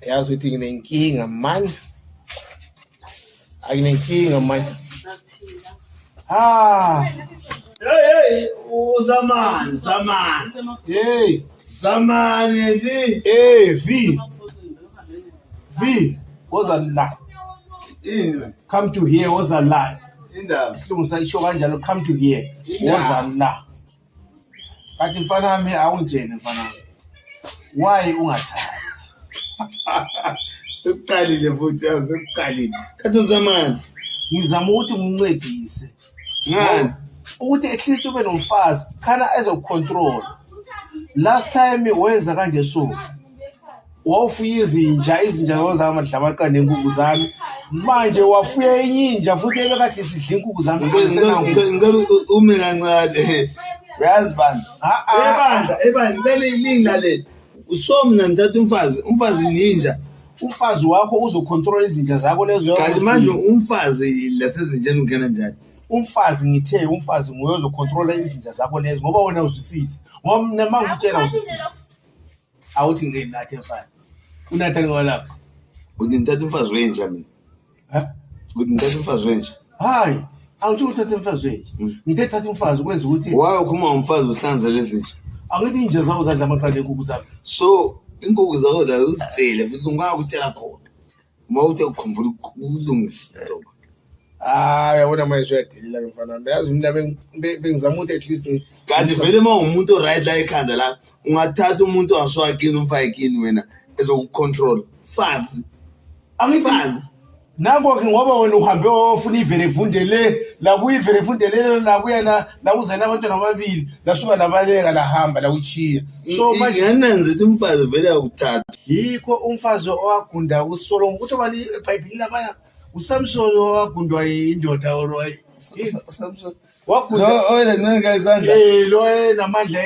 Yazi ukuthi nginenkinga man. Akinenkinga man. Ah, Hey hey, uzamani, zamani. Hey, Zamani ndi. Hey V. V, woza la. Ini Come to here, woza la. indaba. Isilungu sayisho kanjalo, come to here. Woza la. Kanti mfana wami awunjene mfana wami. Why ungathathi? Sekuqalile futhi, yazi sekuqalile. Kathi zamani. Ngizama ukuthi ngincedise. Ngani? Ukuthi at least ube nomfazi khana ezokucontrol. Last time wenza kanje so. Wawufuya izinja, izinja zozama dlamaqanda nenkukhu zami. Manje wafuya enye inja futhi ebekade isidla inkukhu zami. Ngicela ume kancane. Uyazi bandla. Ah ah. Ebandla, ebandla, ngicela lingilalele. So mina ngithatha umfazi, umfazi ninja. Umfazi wakho uzocontrol izinja zakho lezo. Kanti manje umfazi lasezinjeni ungena njani? Umfazi ngithe umfazi nguye ozocontrola izinja zakho lezo ngoba wena uzwisisi. Ngoba mina mangikutshela uzwisisi. Awuthi nginathe mfana. Unathe ngolapha. Uthi ngithatha umfazi wenja mina. Ha? Uthi ngithatha umfazi wenja. Hayi, angitsho uthathe umfazi wenja. Ngithe thatha umfazi ukwenza ukuthi Why ukhuluma ngomfazi uhlanza lezinja? Angithi inja zabo zadla amaqanda enkukhu zami. So inkukhu zakho la uzitshele futhi ungakutshela khona. Uma uthi ukukhumbula ukulungisa ntombi. Ah, yabona manje uyadelela ke mfana wami. Yazi mina bengizama ukuthi at least Kanti vele uma ungumuntu o-right la ekhanda la ungathatha umuntu ongasowakini umfake kini wena ezokucontrol. Fazi. Angithi Fazi. Nanko-ke ngoba wena uhambe wofuna iverevunde le labuya iverevunde lelo labuya lakuzela abantwana ababili lasuka labaleka lahamba lakuchiya so manje Ngananzi ukuthi umfazi vele akuthatha. Yikho umfazi owagunda uSolomon kuthiwa bani eBhayibhelini labana uSamson owagundwa indoda or Samson. Wagunda Lo oyela ncenga izandla. Eh, lo enamandla.